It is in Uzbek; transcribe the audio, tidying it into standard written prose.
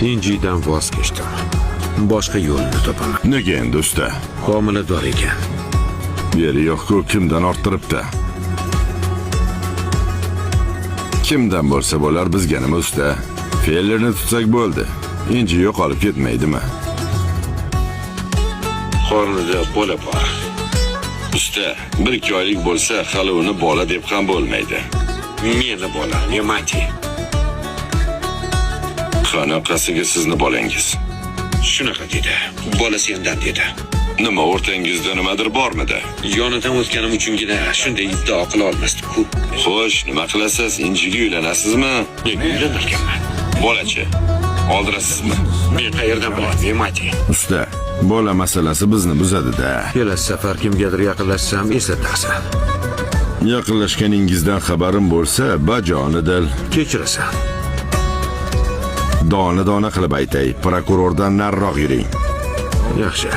Injidan voz kechdim. Boshqa yo'lni topaman. Nega endi, usta? Homilador ekan. Beri yo'q-ku, kimdan orttiribdi? Kimdan bo'lsa bo'lar, bizga nima, usta? Fellerni tutsak bo'ldi. Inji yo'qolib ketmaydimi? Qornida bola bor. Usta, 1-2 oylik bo'lsa, hali uni bola deb ham bo'lmaydi. Meni bolam, Nemati. Qanaqasiga sizni bolangiz? Shunaqa dedi. Bola sendan dedi. Nima, o'rtangizda nimadir bormidi? Yonidan o'tganim uchungina shunday iddao qila olmasdim-ku. Xo'sh, nima qilasiz? Injiga uylanasizmi? Nega uylanarkanman? Bolachi, oldirasizmi? Men qayerdan bilay, Nemati? Usta, bola masalasi bizni buzadi-da. Kelasi safar kimgadir yaqinlashsam eslatasan. Yaqinlashganingizdan xabarim bo'lsa, bajonidil. Kechirasan. Dona-dona qilib aytay, prokurordan nariroq yuring. Yaxshi.